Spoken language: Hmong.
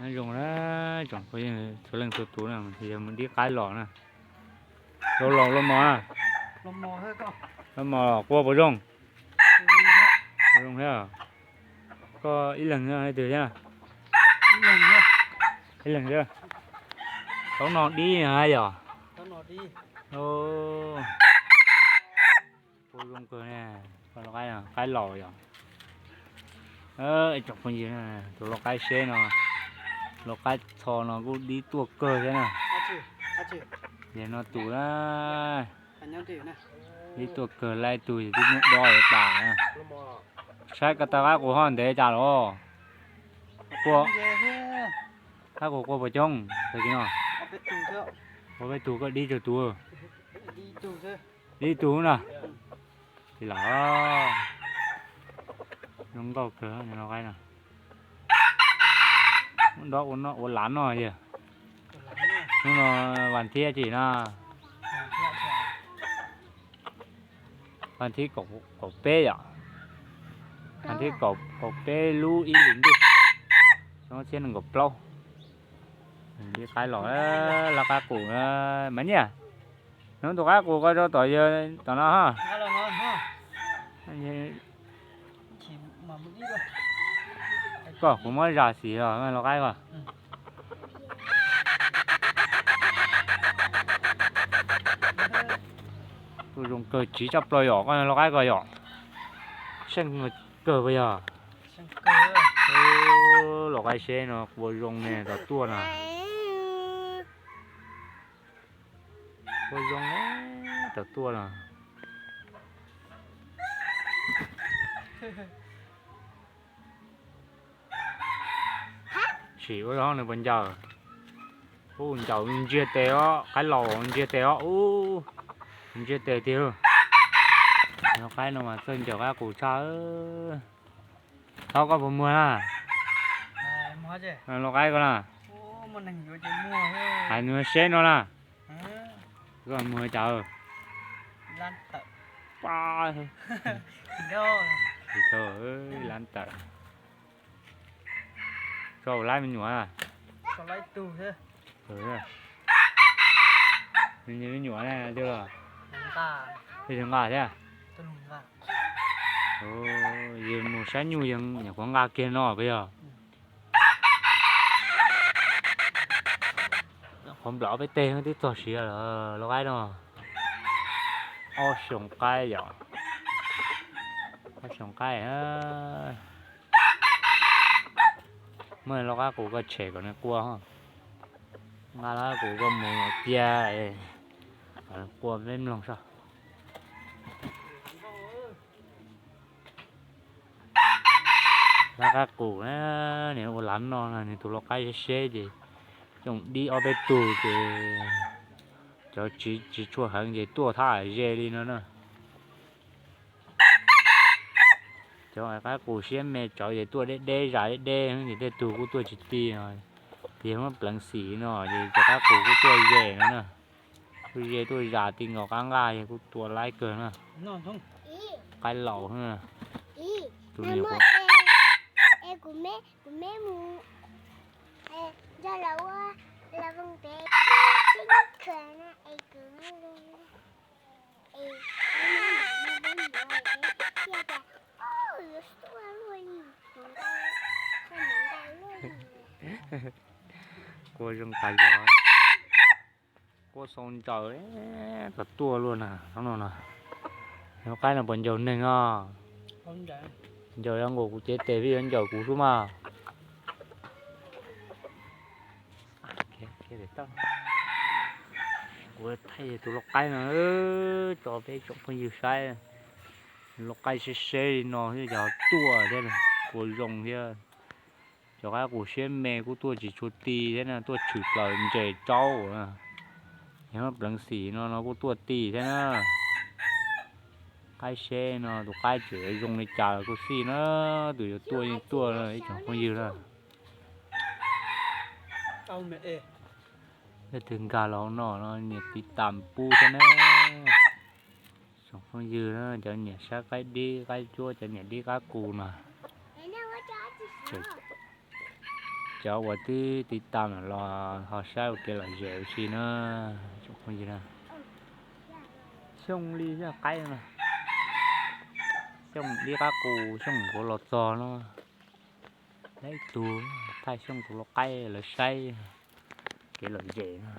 Nyob zoo na, tsoom phooj ywg txhua leej txhua tus na, yog mus dib qaib los na. Los los los mos na. Los mos quaj puas zoo? Puas zoo thiab? Koj ib leeg thiab leej twg thiab? Ib leeg thiab. Tau no dib hab yog? Puas zoo kawg ne, qaib los yog. Tsoom phooj ywg, tus lau qaib seb no, lau qaib txho no kuj dib tuaj kawg thiab na. Yog no tus na, dib tuaj kawg, laib tug twb muab dob tas na. Saib ko taw qaib qus ho ntev cas los? Qaib qus quaj puas coob tag kis no? Ua peb tug koj dib tsawg tus? Dib ib tug na. Li los zoo nkauj kawg lau qaib no. Dob ua lav noj yog. Hnub no vas thib tsi na? Vas thib kaum peb yom. Vas thib kaum peb lub ib hlis ntuj xyoo ob txhiab nees nkaum plaub. Dib qaib los, lau qaib qus mas nyiaj. Hnub tus qaib qus ko rau tom yawg tom no ha. Koj kuv muab zam xim los lau qaib ko. Kuj zoo kawg, tsiv tshaj plaws yom, koj lau qaib ko yom. Seej kawg puas yog? Lau qaib seb no quaj zoo ne, tom tuaj no. Quaj zoo ne, tom tuaj no. Sim ua zoo nws puas ncaws. Ub, ncaws ntsiag tes os, qaib laus ntsiag tes os, ub, ntsiag tes tiag. Lau qaib no mas txawj ncaws qaib qus tshaj. Thaub, koj puas muag na? Lau qaib ko na. Hais nws seb no na. Koj muag cas? Lab tawm. Lab tawm. Tso laib me nyuam. Me nyuam na, twb nqa thiab. Yog mus saib nyuj yog nyuam qhuav nqa kiag no puas yog? Qhuav nplawm ob peb teg twb txog siav lawm lau qaib no. Ob xyoos qaib yom. Ob xyoos qaib. Muaj lau qaib qus koj tshem kom nws quaj. Nqa lau qaib qus koj mus cia kom nws quaj peb mloog soj. Lau qaib qus na, nws ua lav noj no, nws tus lau qaib seb seb ces coj dib ob peb tug ces cov tsis tshua heev ces tuaj thab ze li no na. Cov qaib qus siab me tsawv ces tuaj deb deb zas deb deb ces tej tug kuj tuaj tsis ti no. Yog muab pleev xim no ces cov qaib qus kuj tuaj ze no na. Tuaj ze tuaj zas ti nkaus qab nqaj yog kuj tua laib kawg na. Qaib laus na. Tus niam kuv Quaj zoo tas zog. Quaj xau ntsaws, kom tuaj luaj na, no no. Lau qaib no puas ncaug neeg os? Ncaug, yuav nkaus kuv cev tes peb yuav ncaws kuv xwb mas. Kuv thaij tus lau qaib no tso peb tsoom phooj ywg saib. Lau qaib seb seb li no xwb cas tuaj thiab, quaj zoo thiab. Cov qaib qus siab me kuj tuaj tsis tshua ti thiab na, tuaj tshwm plaws ntses tsaub na. Yog muab pleev xim no no kuj tuaj ti thiab na. Qaib seb no tus qaib tseem zoo li cas los kuj xij na, tus yuav tuaj yeej tuaj ib tsoom phooj ywg na. Leej twg nkag los hauv no no nias tiv tas pub thiab na. Tsoom phooj ywg na, cov nyiam saib qaib dib qaib cuab, cov nyiam dib qaib qus no, Cov uas twb tiv tauj los ho saib ua kev lom zem ua si na. Xyooj li yog qaib no, Xyooj dib qab qus, Xyooj nkuav los txog no. Lawv ib tug thaij Xyooj tus lau qaib lawv saib kev lom zem no.